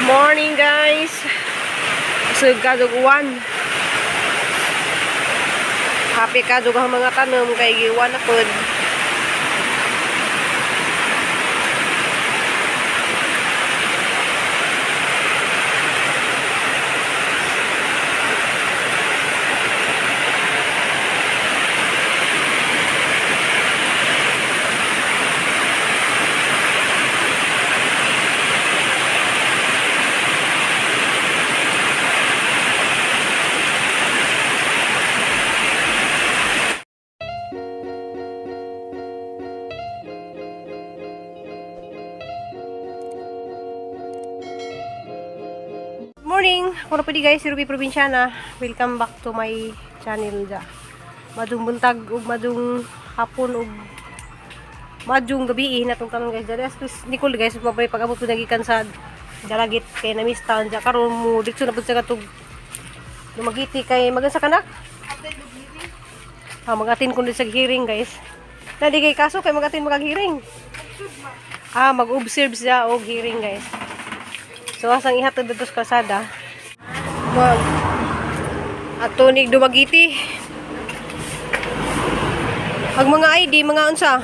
Morning, guys. Sug kaduguan. Happy kadug ang mga tanom kay giwan na pod. Morning! Ako na pwede, guys, si Ruby Provinciana. Welcome back to my channel da. Madung buntag ug madung hapon ug madung gabi eh, natong tanon, guys. Dali as Nicole, guys, mapay pag-abot ko nagikan sa Dalagit kay na miss town ja karon mo dikso na pud sa katug Dumaguete kay magansa kanak. Ah, mag-attend ko sa hearing, guys. Nadi kay kaso kay mag-attend mag hearing. Ah, mag-observe siya og hearing, guys. So asang ihatod dito sa kalsada. Mag ato ni Dumaguete. Ang mga ID, mga unsa?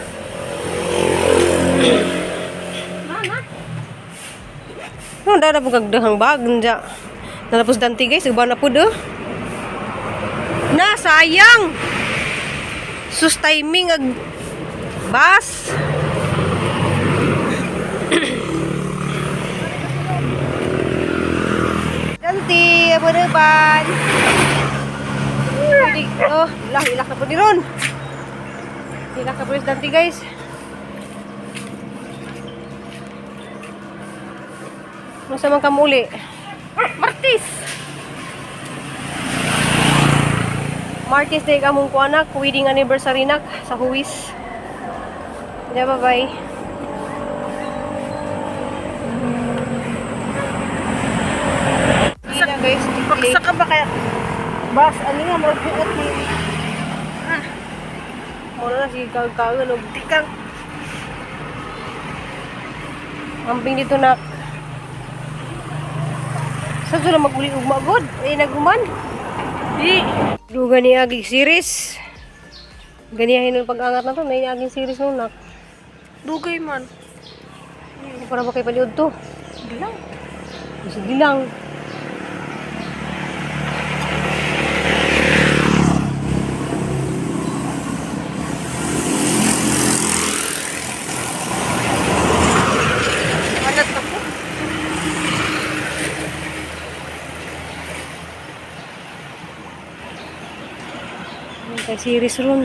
No, dara po kagdahang bag nja. Nalapos danti, guys, uban na pud oh. Na sayang. Sus, timing ag bus. Danti, abo na ban. Oh, lah, ilak na po ni Ron. Ilak na po ni Dante, guys. Masa man kamuli? Martis! Martis day kamong kuanak, wedding anniversary nak sa Huwis. Yeah, bye-bye. Sige na, guys, tikli. Paksa ka ba kaya? Bas, ano nga, murag buot ni. Muna na sige kag-kaon og Tikang. Amping dito nak. Sa sila maguli ug magod, eh naguman. Di. Duga ni aging series. Ganiyahin nun pag-angat na to, may aging series nun nak. Dugay man. Para ba kay paliod to? Gilang. Sige lang. Alat na po. Kay series ron.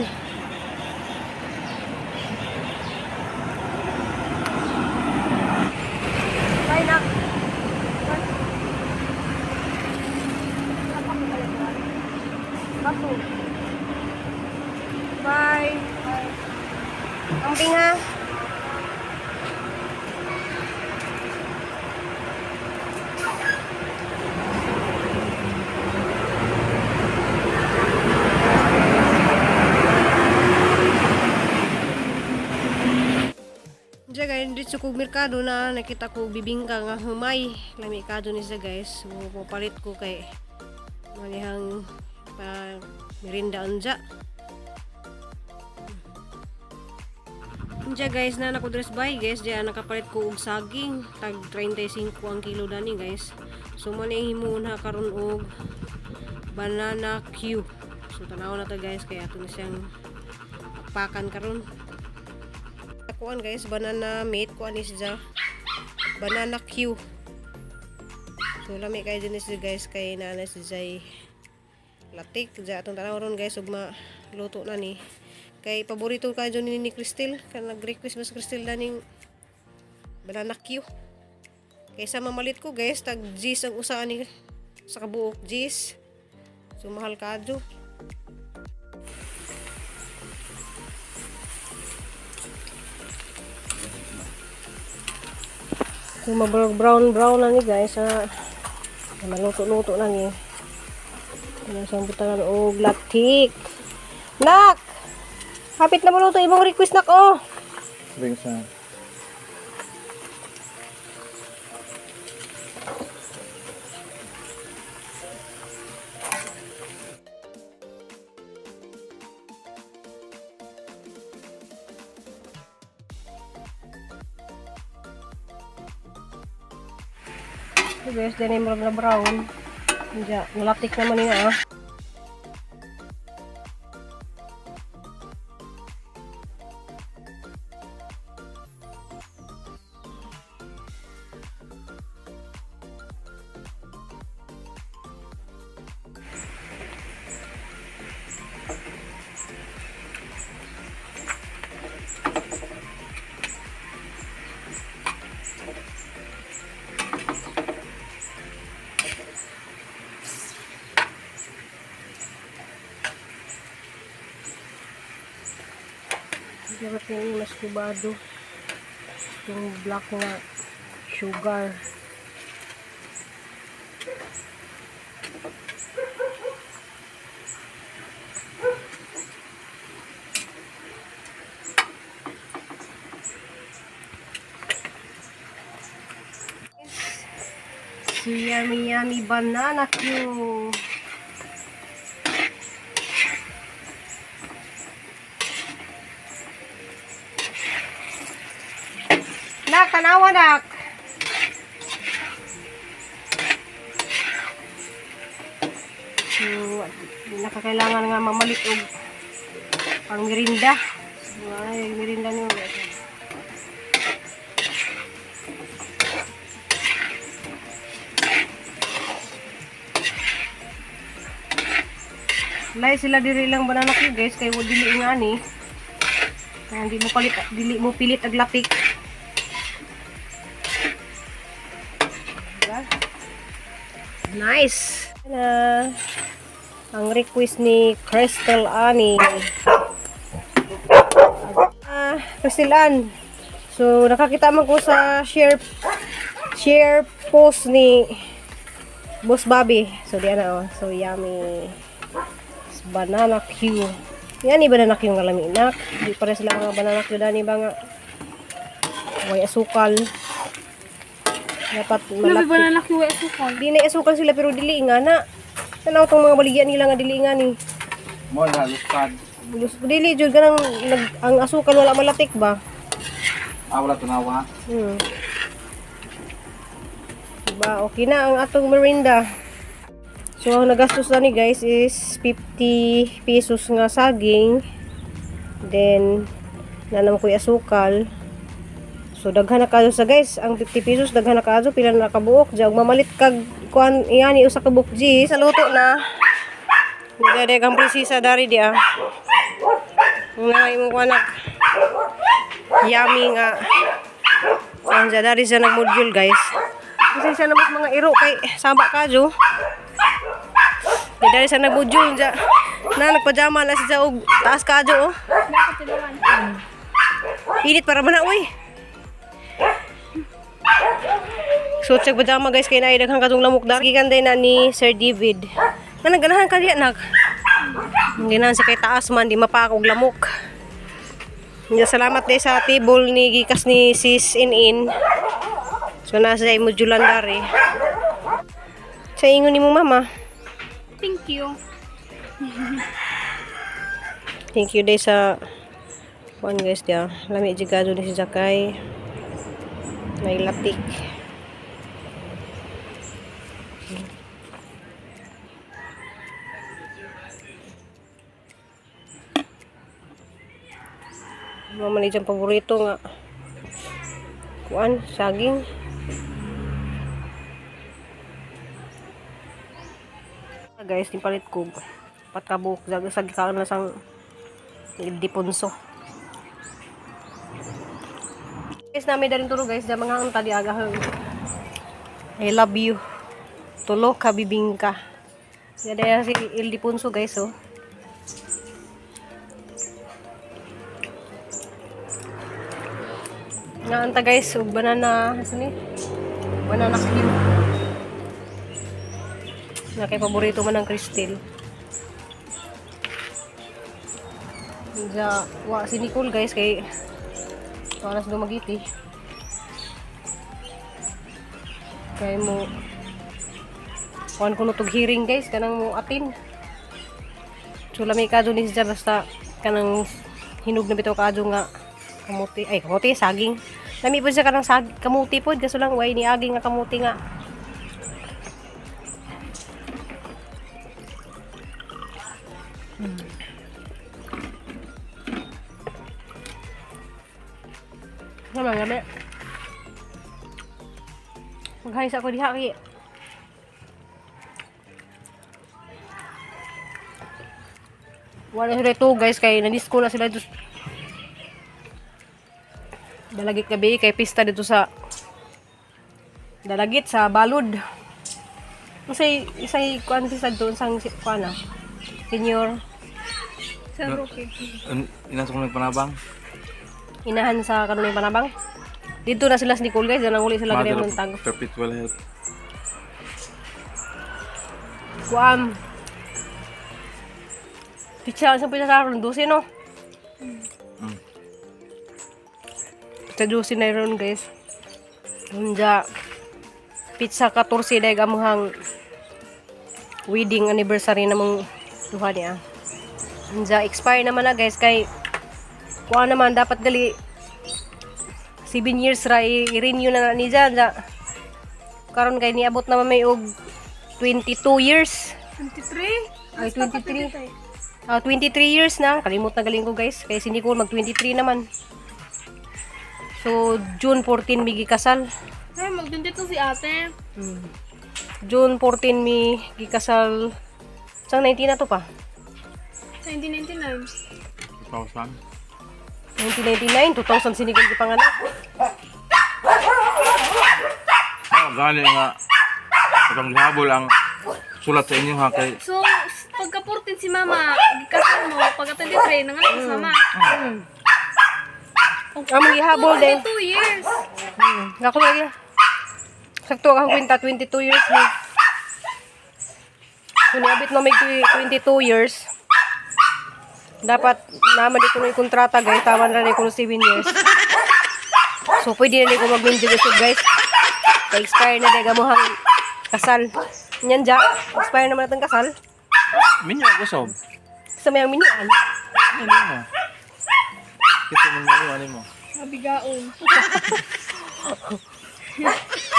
Bye, nak. Bato. Bye. Amping ha. Diyan, guys, dito ko merkado na nakita ko bibingka nga humay. Lami kado ni siya, guys. So, papalit ko kay manihang pa merinda unja. Diyan, guys, na nako dress buy, guys, diyan nakapalit ko og saging tag 35 ang kilo dani, guys. So mo ni himuon ha karon og banana Q. So tanaw na to, guys, kay ato na siyang pakan karon. Kuan, guys, banana meat kuan is siya. Banana Q. So lami kay din siya, guys, kay naa na siya latik diya atong tanaw ron, guys, ug maluto na ni. Kay paborito ka dyan ni Cristel. Kaya nag-request mas Cristel na ning banana Q. Kaysa mamalit ko, guys, tag G's ang usa ani sa kabuok G's. So mahal kadyo. So mabrog brown brown na ni, guys, ha. Maluto-luto na ni. Ano sa butangan og latik. Nak! Hapit na maluto imong request nak oh. Sabi ko sa So guys, dyan ay murag na brown. Diya, nalatik naman niya ah. Dapat yung mas kubado. Yung black na sugar. Yummy, yummy banana cue. Nak, tanawa nak. So, nakakailangan nga mamalit og pang merinda. So, ay, merinda niyo. Lay sila diri lang banana cue guys kay wa dili nga ni. Kaya hindi mo palit dili mo pilit ag lapik. Diba? Nice! Na, ang request ni Crystal Ani. Ah, Crystal Ann. So, nakakita man ko sa share share post ni Boss Bobby. So, diyan na oh. So, yummy. It's banana Q. Yan ni banana Q nga lami nak. Di pare sila nga banana Q dani ba nga. Way asukal. Dapat Labi malapit. ba na nakiwa asukal? Di na asukal sila pero dili nga na. Tanaw tong mga baligyan nila nga dili nga ni. Mo na lustad. Dili jud ganang nag, ang asukal wala malatik ba? Ah, wala tunawa. Diba? Okay na ang atong merinda. So, ang nagastos na ni guys is 50 pesos nga saging. Then, nanam ko'y asukal. So, daghan na kayo sa guys. Ang 50 pesos, daghan na kayo. Pila na nakabuok. Diya, mamalit kag kuan iyani usa ka buok G. Sa luto na. Nagdadeg ang prinsesa dari di ah. Nga imong anak. Yummy nga. Ang dyan, dari siya nag-module guys. Kasi siya naman mga iro kay saba ka jo. Di dari siya nag-module dyan. Na nagpajama na siya og taas ka jo oh. Bakit tinuan? Init para man na uy. So check pajama guys kay naay daghang katong lamok dar. Gikan day na ni Sir David. Nga naganahan ka diya nak. Ganahan sa kay taas man di mapakog lamok. Ya, salamat day sa table ni gikas ni Sis In In. So nasa ay modulan dari. Sa ingon ni mo mama. Thank you. Thank you day sa kuan guys dia. Lami jigado ni si Jakay. May latik. Mama ni diyang paborito nga. Kuan, saging. Guys, nipalit ko. Patkabuk, sag na sang Ildefonso. Guys, nami darin tulo guys, da mga unta di aga. I love you. Tulo ka bibingka. Yada si Ildefonso guys oh. Naanta guys, og banana, asa ni? Banana cue. Na kay paborito man ang Crystal. Ja, wa si Nicole guys kay paras dumagiti. Kay mo kuan kuno tug hearing guys kanang mo atin. So lami ka ni siya basta kanang hinog na bitaw kaadto nga kamuti ay kamuti saging. Lami pud siya kanang sag kamuti pod kaso lang way ni aging nga kamuti nga Sama gabi. Mag-hi sa ako diha kay. Wala sila ito guys kay na-disco na sila dito. Dalagit gabi kay pista dito sa Dalagit sa Balud. Isay isay kuan pista doon sang kuan ah. Senior Sa Roque. Inasok mo nagpanabang. Inahan sa kanunay panabang. Dito na sila sa Nicole guys, dahil nanguli sila ganyan ng tag. Perpetual health. Kuam. Pizza, isang pizza sa ron, 12 no? Pizza 12 na ron guys. Unja, pizza 14 dahil amuhang wedding anniversary namang duha niya. Unja, expire naman na guys kay kuha naman dapat gali 7 years ra i-renew na na niya. Unja, karon kay niabot naman may og 22 years. 23? Ay, 23. Ah, 23 years na. Kalimot na galing ko, guys. Kaya si Nicole, mag-23 naman. So, June 14, mi gikasal. Ay, mag-22 si ate. June 14, mi gikasal. Sang 19 na to pa? 1999. 2,000. 1999, 2000 si Nicole gipanganak. Ah, gani nga. Atong gihabol ang sulat sa inyo ha kay So, pagka 14 si mama, gikasal mo. Pagka 23, nanganak si mama. Ah, magihabol din. 2 years. Ako lagi. Sakto akong kwenta, 22 years ni. So, niabit na may 22 years. Dapat naman di ko na yung kontrata, guys. Tama na rin ko 7 years. So, pwede na rin ko mag-minjo usod, guys. Ka-expire na dahil gamuhang kasal. Yan, ja. Expire naman natin kasal. Minyo ako sob. Sa mayang minuan. Ano mo? Kasi mo mo ano mo. Mabigaon.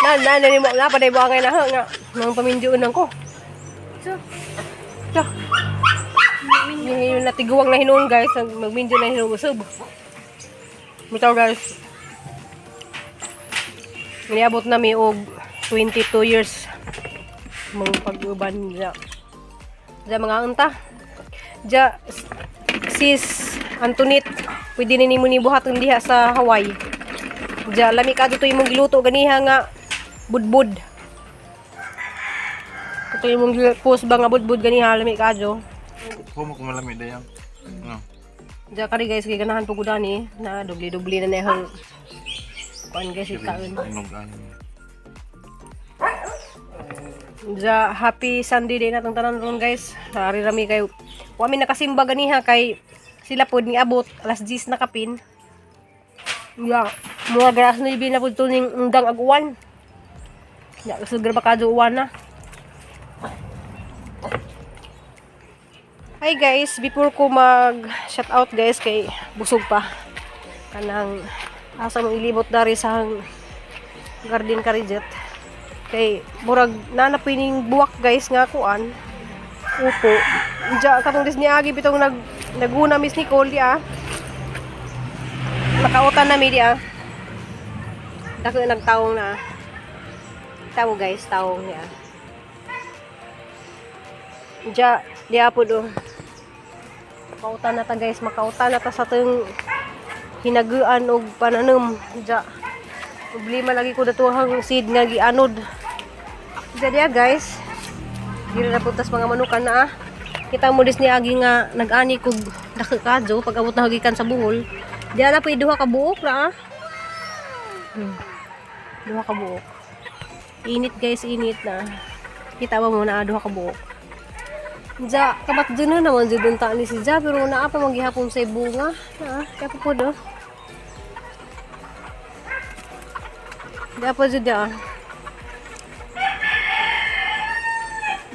Na, na, na, na, na, paday buangay na, ha, nga. Nang paminjoon ko. So, Ja. Yung, yung natiguang na hinuon guys, ang magminjo na hinuon usab. Bitaw guys. Niabot na mi og 22 years mga pag-uban niya. Ja mga unta. Ja sis Antoinette, pwede ni nimo ni buhaton diha sa Hawaii. Ja lami ka to imong giluto ganiha nga budbud. Kato imong post ba nga budbud ganiha lami kadyo. Ko mo kumalami dayon. No. Diya kari guys, kay ganahan po ko dani na dubli-dubli na nihang kuan guys ikaon. Inog ano. Diya happy Sunday day natong tanan ron guys. Ari rami kay wa mi nakasimba ganiha kay sila pod niabot alas 10 na kapin. Ya, mga grass na ibi na pod to ning undang ag-uwan. Ya, gusto ba kadyo uwan na. Hi guys, before ko mag shout out guys kay busog pa. Kanang asa mong ilibot dari sa garden karijet. Kay murag nanapoy ning buwak guys nga kuan. Upo. Diya katong dis niagi bitong naguna Miss Nicole di ah. Nakautan na mi di ah. Dako nagtawong na. Ah. Tawo guys, tawong niya. Diya, diya po do. Makautan na ta guys, makautan na ta sa tong hinaguan og pananom. Diya. Problema lagi ko datuhang seed nga gianod. Diya diya guys. Dira na puntas mga manukan na ah. Kita mo dis niagi nga nag-ani kog dako kadyo pag abot na gikan sa buhol. Diya na po duha ka buok na ah. Duha ka buok. Init guys, init na. Kita ba mo na ah, duha ka buok. Ja, kabat dyan na naman dyan dun ni si Ja, pero naa pa maghihapon sa bunga. Ah, kaya pa po do. Di pa dyan ah.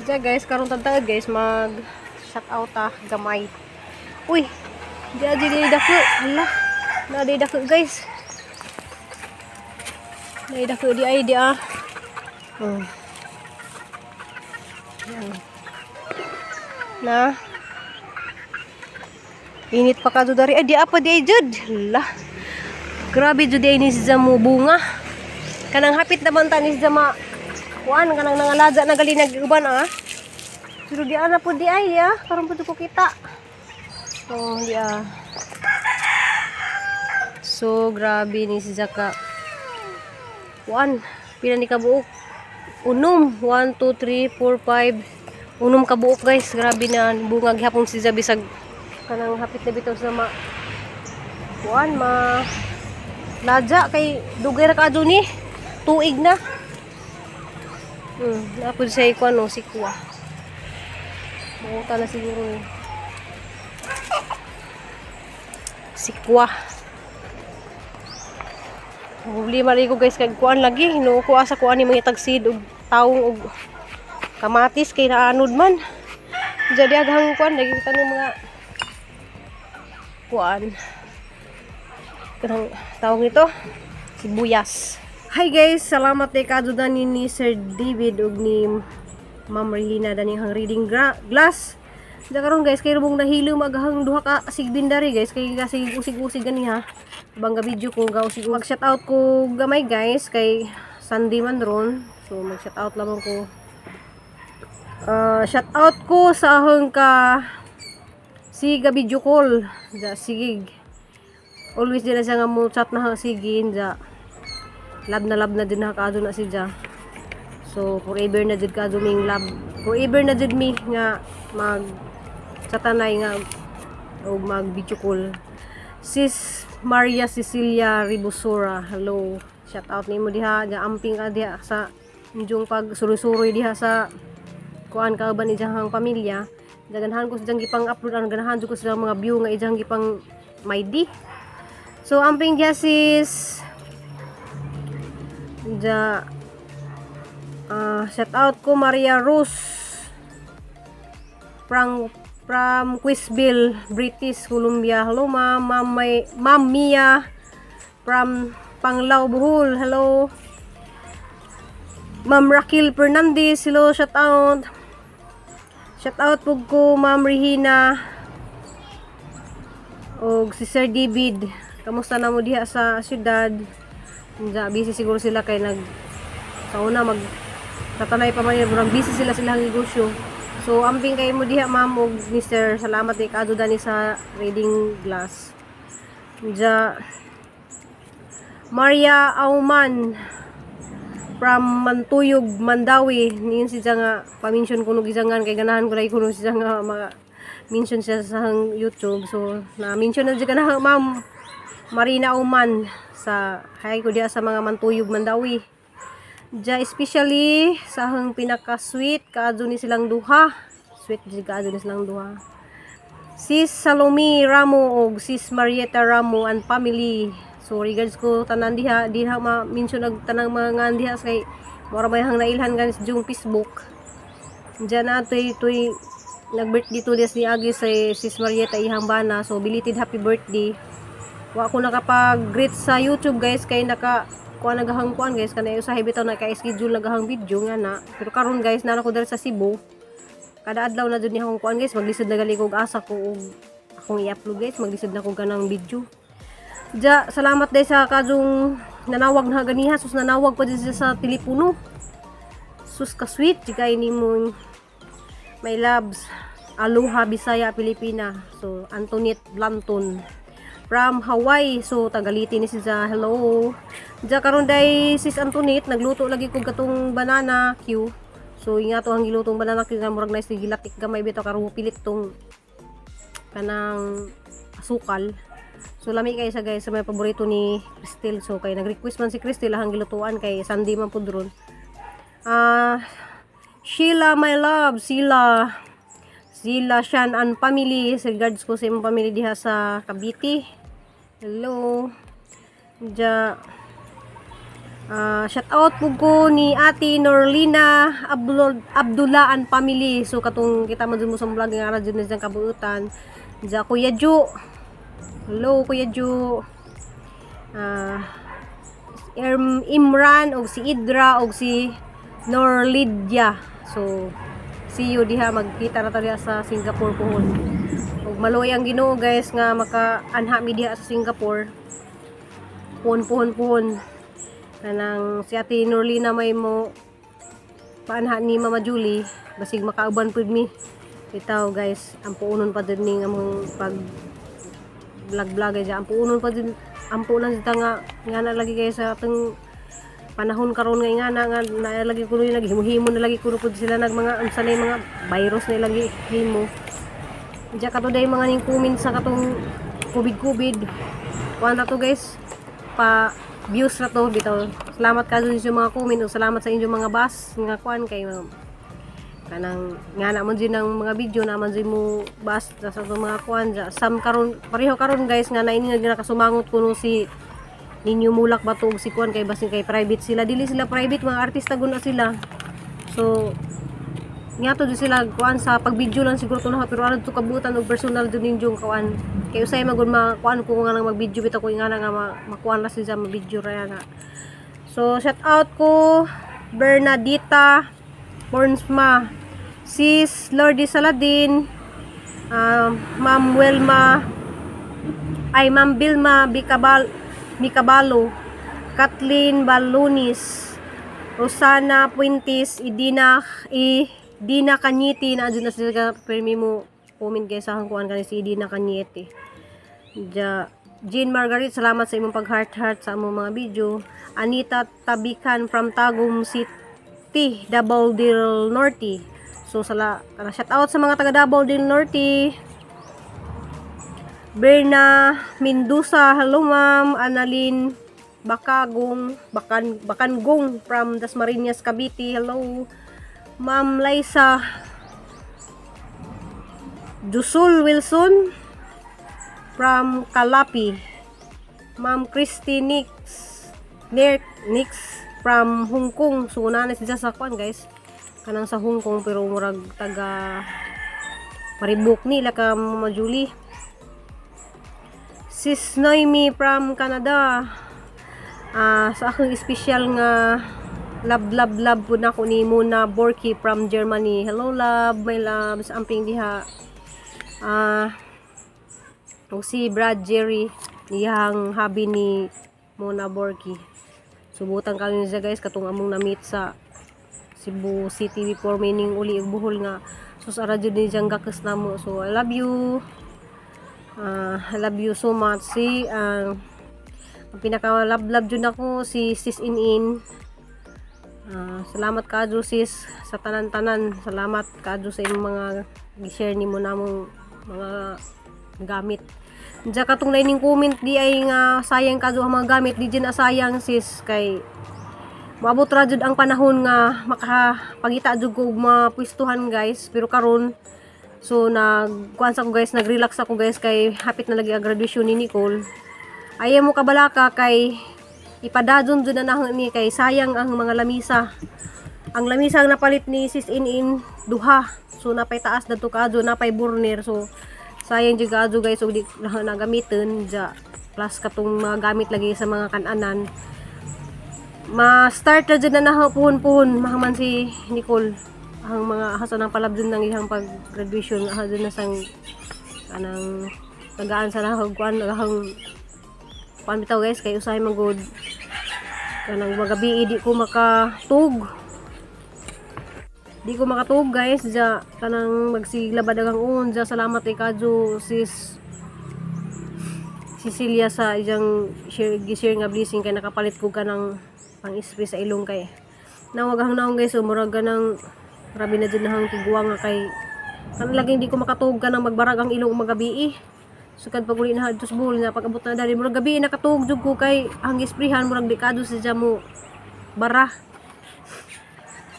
Ja guys, karon tantagad guys, mag shout out ah, gamay. Uy, di aja di dako. Ala, na di dako guys. Na dako di ay di ah. Yan. Na. Init pa ka dari. Ay, di apa di ay jud. Lah. Grabe jud ay ni siya mo bunga. Kanang hapit naman ta ni siya ma kuan kanang nangalaga na gali nag-uban ah. Pero di ana po di ay ah. Karon po ko kita. So, di ah. So, grabe ni si Zaka. Kuan, pila ni kabuok? Unom. 1, 2, 3, 4, 5. Unom kabuok, guys. Grabe na. Bunga gihapon si Zabi bisag kanang hapit na bitaw sa ma kuan ma ladya kay dugay ra kaadto ni tuig na. Napod siya kuan no sikwa. Buta na siguro ni. Sikwa. Ang problema rin ko, guys, kag kuan lagi hinuo ko asa kuan ni mga tagsid og taong og kamatis kay naanod man. Jadi aghang kuan lagi kita ng mga kuan. Kanang tawag nito, sibuyas. Hi guys, salamat kay kadto dani ni Sir David ug ni Ma'am Regina dani ang reading glass. Da karon, guys, kay rubong nahilo magahang duha ka sigbin dari, guys, kay kasi usig-usig gani ha. Bang ga video ko ga usig. Mag shout out ko gamay, guys, kay Sunday man ron. So mag shout out lamang ko. Shout out ko sa ahong ka si ga video call da sigig. Always din na siya nga mo chat na sige ja. Love na din na kaadto na siya. So forever na jud kaadto ming love. Forever na jud mi nga mag sa tanay nga o mag video call. Sis Maria Cecilia Ribosura, hello. Shout out nimo diha, ga amping ka diha sa inyong pag suroy-suroy diha sa kuan kauban ijang pamilya. Ganahan ko sa gipang upload ang ganahan jud ko sa mga view nga ijang gipang maydi. So amping diha, sis. Ja shout out ko Maria Rose from Quizville, British Columbia. Hello, ma'am. Ma'am, Ma'am Mia from Panglao, Bohol. Hello. Ma'am Raquel Fernandez. Hello, shout out. Shout out po ko Ma'am Regina og si Sir David. Kamusta na mo diha sa syudad? Diya, busy siguro sila kay nag sa una mag tatanay pa man yun, murag busy sila silang negosyo. So amping kay mo diha, ma'am og Mr. Salamat kay kaadto dani sa reading glass. Diya Maria Auman from Mantuyog, Mandawi. Niyon siya nga pa-mention kuno gisangan kay ganahan ko lagi kuno siya nga ma mention siya sa YouTube. So na-mention na jud ka na, Ma'am Marina Auman, sa hi ko diha sa mga Mantuyog, Mandawi. Diya especially sa ahang pinaka-sweet kaadto ni silang duha. Sweet jud kaadto ni silang duha. Sis Salome Ramo og Sis Marieta Ramo and family. So regards ko tanan diha, diha ma-mention og tanang mga ngan diha kay mura may hang nailhan ganis jung Facebook. Diyan na tuy tuy nag-birthday to ni agi sa Sis Marieta ihang bana. So belated happy birthday. Wa ko nakapag-greet sa YouTube, guys, kay naka kuan nagahang kuan, guys, kanay usahay bitaw na kay schedule nagahang video nga na. Pero karon, guys, naa ko diri sa Cebu. Kada adlaw na jud ni akong kuan, guys, maglisod na gali kog asa ko og akong i-upload, guys, maglisod na ko ganang video. Ja, salamat day sa kajung nanawag na ganiha, sus, nanawag pa siya sa telepono. Sus, ka sweet kay nimo, my loves. Aloha Bisaya Pilipina. So Antoinette Blanton from Hawaii. So tagaliti ni siya. Hello. Ja karon day, Sis Antoinette, nagluto lagi kog katong banana Q. So inga to ang gilutong banana Q nga murag nice gilatik gamay bitaw karon pilit tong kanang asukal. So lami kay siya, guys, sa may paborito ni Cristel. So kay nag-request man si Cristel ang gilutuan kay Sunday man pud ron. Ah, Sheila, my love, Sheila. Sheila Shan and family. Regards ko sa imong family diha sa Cavite. Hello. Ja shout out po ko ni Ate Norlina Abdullah and family. So katong kita man dun mo sa vlog nga ara jud na siyang kabuutan. Ja Kuya Ju. Hello, Kuya Ju. Imran og si Idra og si Norlidia. So see you diha, magkita na ta diha sa Singapore pohon. Ug maluoy ang Ginoo, guys, nga maka-anha mi diha sa Singapore. Puhon, puhon, puhon. Kanang si Ate Norlina may mo paanha ni Mama Julie, basig makauban pud mi. Bitaw, guys, ang puunon pa din ning among pag vlog vlog ay ang puunon pa din, ampo lang sita nga nga na lagi guys sa atong panahon karon nga nga na nga na lagi kuno yung naghimo-himo na lagi kuno pud sila nag mga unsa na yung mga virus na ilang himo. Diya kato day mga ning comment sa katong COVID-COVID. Kuan na to, guys, pa views na to bitaw. Salamat ka dun sa mga comment ug salamat sa inyong mga bas nga kuan kay mga kanang nga na man din ang mga video na man din mo bas sa atong mga kuan. Sam karon pareho karon, guys, nga naini nga nakasumangot kuno si Ninyo Mulak ba to ug si kuan kay basin kay private sila. Dili sila private, mga artista guna sila. So nga to sila kuan sa pag-video lang siguro to na, pero ano to kabutan og personal dun ninyong kuan kay usay magud makuan ko nga nang mag-video bitaw ko nga na nga makuan ra sila ma-video ra na. So shout out ko Bernadita Bornsma, Sis Lordy Saladin, Ma'am Wilma, ay Ma'am Bilma Bicabal Micabalo, Kathleen Balunis, Rosana Puentes, Idina Idina Kanyiti na adyo na sila permi mo comment, guys, sa akong kuan kani si Idina Kanyete. Ja, Jean Margaret, salamat sa imong pag heart heart sa among mga video. Anita Tabikan from Tagum City, Davao del Norte. So sala kana shout out sa mga taga Davao del Norte. Berna Mendoza, hello, ma'am. Annalyn Bakagong, Bakan, Bakangong from Dasmariñas, Cavite, hello. Ma'am Liza Dusul Wilson from Calapi. Ma'am Christy Nix, Nix from Hong Kong. So, una na siya sa kwan, guys. Kanang sa Hong Kong pero murag taga Maribok nila ka Mama Julie. Sis Noemi from Canada. Ah, sa akong espesyal nga love, love, love po na ko ni Mona Borky from Germany. Hello, love, my love, sa amping diha. Ah, ug si Brad Jerry, iyang hubby ni Mona Borky. Subutan kami niya, guys, katong among na-meet sa Cebu City before meaning uli og Bohol nga sus ara jud ni diyang gakas namo. So I love you. Ah, I love you so much. Si ang pinaka love love jud nako si Sis Inin. Ah, salamat kaadyo, sis, sa tanan-tanan. Salamat kaadyo sa imong mga gi-share nimo namong mga gamit. Diya katong ning comment di ay nga sayang kadyo ang mga gamit, di jud na sayang, sis, kay moabot ra jud ang panahon nga makapangita jud ko og mapwestuhan, guys. Pero karon so nag kuan sa ko, guys, nag-relax ako, guys, kay hapit na lagi ang graduation ni Nicole. Ayaw mo kabalaka kay ipadadon jud na nahon ni kay sayang ang mga lamisa. Ang lamisa ang napalit ni Sis In duha. So napay taas dadto kaadyo, napay burner. So sayang jud kaadyo, guys, ug di na nagamiton ja plus katong mga gamit lagi sa mga kananan. Ma-start ra jud na naho puhon-puhon mahaman si Nicole ang mga hasa ng palab dun ng iyang pag-graduation aha dun na sang kanang tagaan sa nahog kuan nagahang kuan bitaw, guys, kay usahay man gud kanang magabi di ko makatug, guys, ja kanang magsiglabad ang uon ja. Salamat kay kadyo, Sis Cecilia, sa iyang share, gi-share nga blessing kay nakapalit ko kanang pang spray sa ilong kay nawag ang naong, guys. So murag ganang grabe na jud nahang tiguang nga kay kanang laging di ko makatug kanang magbarag ang ilong magabi. Sukad pag uli na adto sa Bohol na pag abot na dali murag gabi nakatuog jud ko kay ang gisprihan murag di kadto siya mo bara.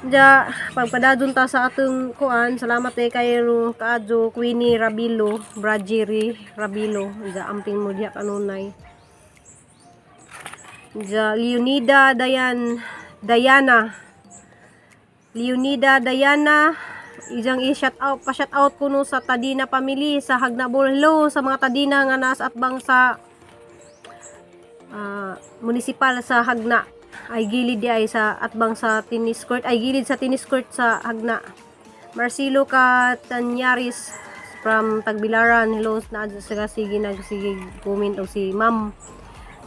Ja, pagpadadon ta sa atong kuan, salamat eh kay kaadyo Queenie Rabilo, Brad Jerry Rabilo, ja amping mo diha kanunay. Ja Leonida Dayan Diana. Leonida Diana, ijang i-shout out pa, shout out kuno sa Tadina family sa Hagnabol. Hello sa mga Tadina nga nasa atbang sa munisipal sa Jagna, ay gilid di ay sa atbang sa tennis court, ay gilid sa tennis court sa Jagna. Marcelo Catanyaris from Tagbilaran. Hello, na sa sige nagsige comment og si Ma'am.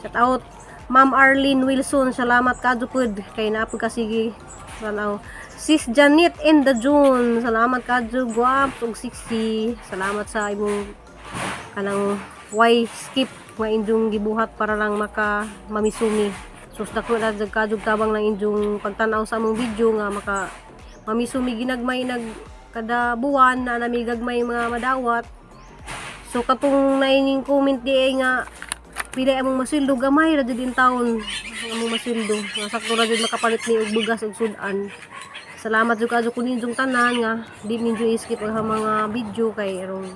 Shout out Ma'am Arlene Wilson, salamat kadto pud kay naa pud kasige tanaw. Sis Janet in the June, salamat kadto, guwap ug 60. Salamat sa imong kanang why skip nga inyong gibuhat para lang maka mamisumi. Sus, dako na jud kadtog tabang ng inyong pagtan-aw sa among video nga maka mamisumi ginagmay nag kada buwan na nami gagmay mga madawat. So katong naining comment di ay nga pila among masweldo, gamay ra jud in taon ang among masweldo nga sakto ra jud makapalit ni og bugas ug sudan. Salamat jud kaadto kun ninyong tanan nga di ninyo i-skip ang mga video kay aron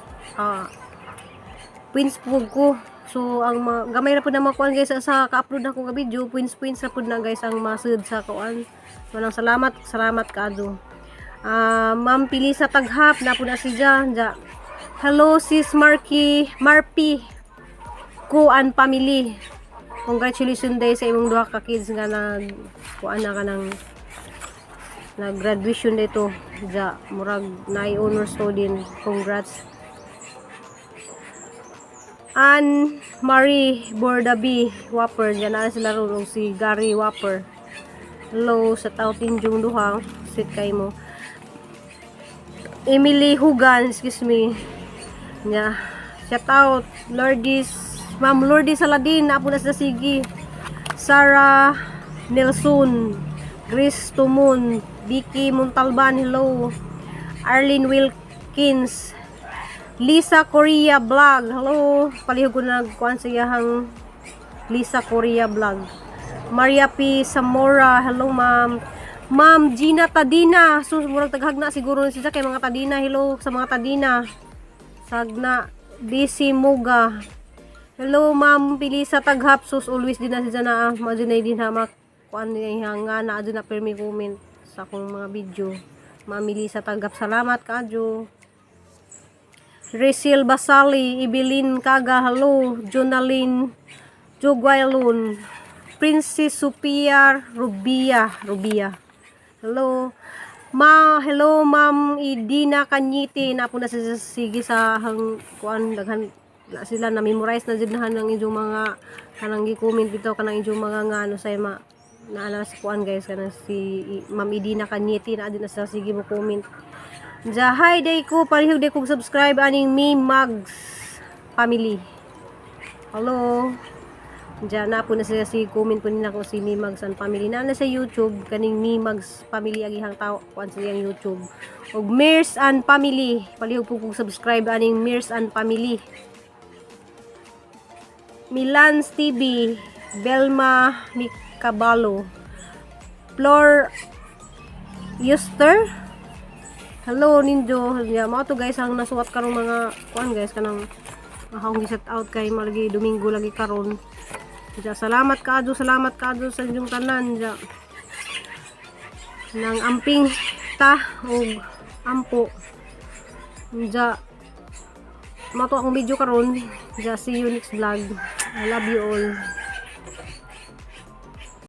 points po ko. So ang gamay ra pud na makuan, guys, sa ka-upload nako nga video, points points ra pud na, guys, ang masud sa kuan. Manang salamat, salamat kaadto. Ma'am Pilisa Taghap na po na siya ja. Hello, Sis Marky Marpi ko and family. Congratulations day sa imong duha ka kids nga nag kuan na ka ng nag-graduation dito. Ja, murag naay honors to din. Congrats. Ann Marie Bordabi Whopper. Diyan na sila ron og si Gary Whopper. Hello sa tao tinjong duha. Sweet kay mo. Emily Hugan, excuse me. Nya. Shout out Lourdes, Ma'am Lourdes Saladin, na po na sa sige. Sarah Nelson, Grace Tumun, Vicky Montalban, hello. Arlene Wilkins, Lisa Korea Vlog, hello. Palihog ko nagkuan sa iyahang Lisa Korea Vlog. Maria P. Zamora, hello, ma'am. Ma'am Gina Tadina, so murag taghagna siguro na siya kay mga Tadina, hello sa mga Tadina. Sagna, DC Muga. Hello, Ma'am Pilisa Taghap, sus, always din na siya na madunay din ha mak kuan niya nga na aduna permi comment sa akong mga video. Ma'am Melissa Taghap, salamat kaadyo. Risil Basali, Ibilin Kaga, hello. Jonalyn Joguailon, Princess Sophia Rubia, Rubia. Hello. Ma, hello, Ma'am Idina Kanyiti, na po na sa sige sa hang kuan, daghan na sila na memorize na jud nahan ng inyong mga kanang gi-comment bitaw kanang inyong mga nga ano sa ma naala sa kuan, guys, kanang si Ma'am Idina Kanyiti na din na sa sige mo comment. Ja, hi day ko, palihog day kong subscribe aning Me Mags Family. Hello. Diyan na po na sila si comment po nila ko si Me Mags and Family. Na na sa YouTube kaning Me Mags Family ang ihang tao kuan sa iyang YouTube. Og Mirs and Family. Palihog po kong subscribe aning Mirs and Family. Milans TV, Belma Mikabalo, Flor Yuster. Hello ninjo. Ya, mao to, guys, ang nasuwat karong mga kuan, guys, kanang akong gi-shout out kay malagi Domingo lagi karon. Ja, salamat kaadyo sa inyong tanan ja. Nang amping ta og ampo. Ja, mao to akong video karon. Ja, see you next vlog. I love you all.